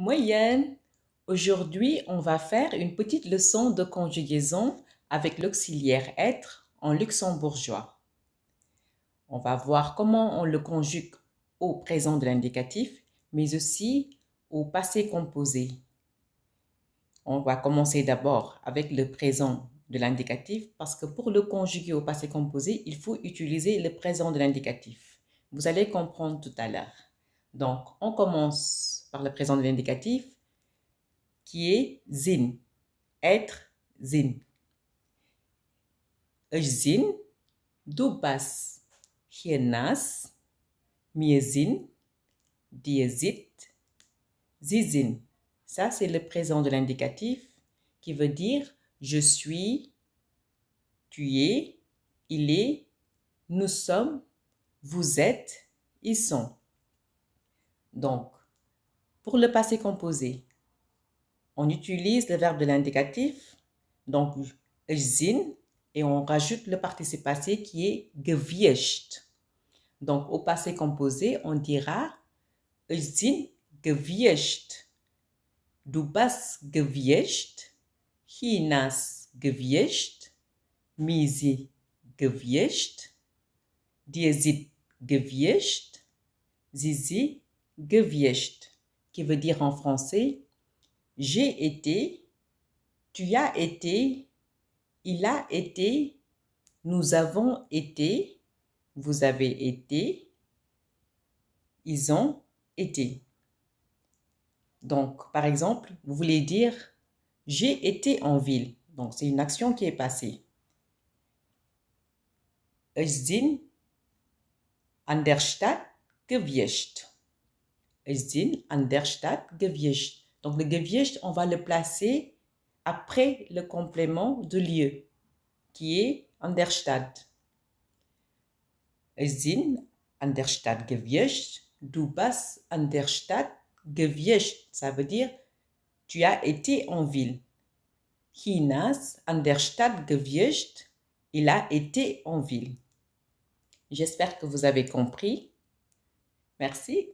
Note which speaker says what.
Speaker 1: Moien! Aujourd'hui, on va faire une petite leçon de conjugaison avec l'auxiliaire être en luxembourgeois. On va voir comment on le conjugue au présent de l'indicatif, mais aussi au passé composé. On va commencer d'abord avec le présent de l'indicatif parce que pour le conjuguer au passé composé, il faut utiliser le présent de l'indicatif. Vous allez comprendre tout à l'heure. Donc, on commence par le présent de l'indicatif qui est sinn, être sinn. Ech sinn, du bass, hien ass, mir sinn, dir sidd, si sinn. Ça, c'est le présent de l'indicatif qui veut dire je suis, tu es, il est, nous sommes, vous êtes, ils sont. Donc, pour le passé composé, on utilise le verbe de l'indicatif, donc ech sinn, et on rajoute le participe passé qui est gewiescht. Donc, au passé composé, on dira ech si gewiescht, du bass gewiescht, hien ass gewiescht, mir si gewiescht, dir sidd gewiescht, si si gewiescht, qui veut dire en français j'ai été, tu as été, il a été, nous avons été, vous avez été, ils ont été. Donc, par exemple, vous voulez dire j'ai été en ville. Donc, c'est une action qui est passée. Ech sinn an der Stad gewiescht. Ech sinn an der Stad gewiescht. Donc, le gewiescht, on va le placer après le complément de lieu qui est an der Stad. Ech sinn an der Stad gewiescht, du bass an der Stad gewiescht, ça veut dire tu as été en ville. Hien ass an der Stad gewiescht, il a été en ville. J'espère que vous avez compris. Merci.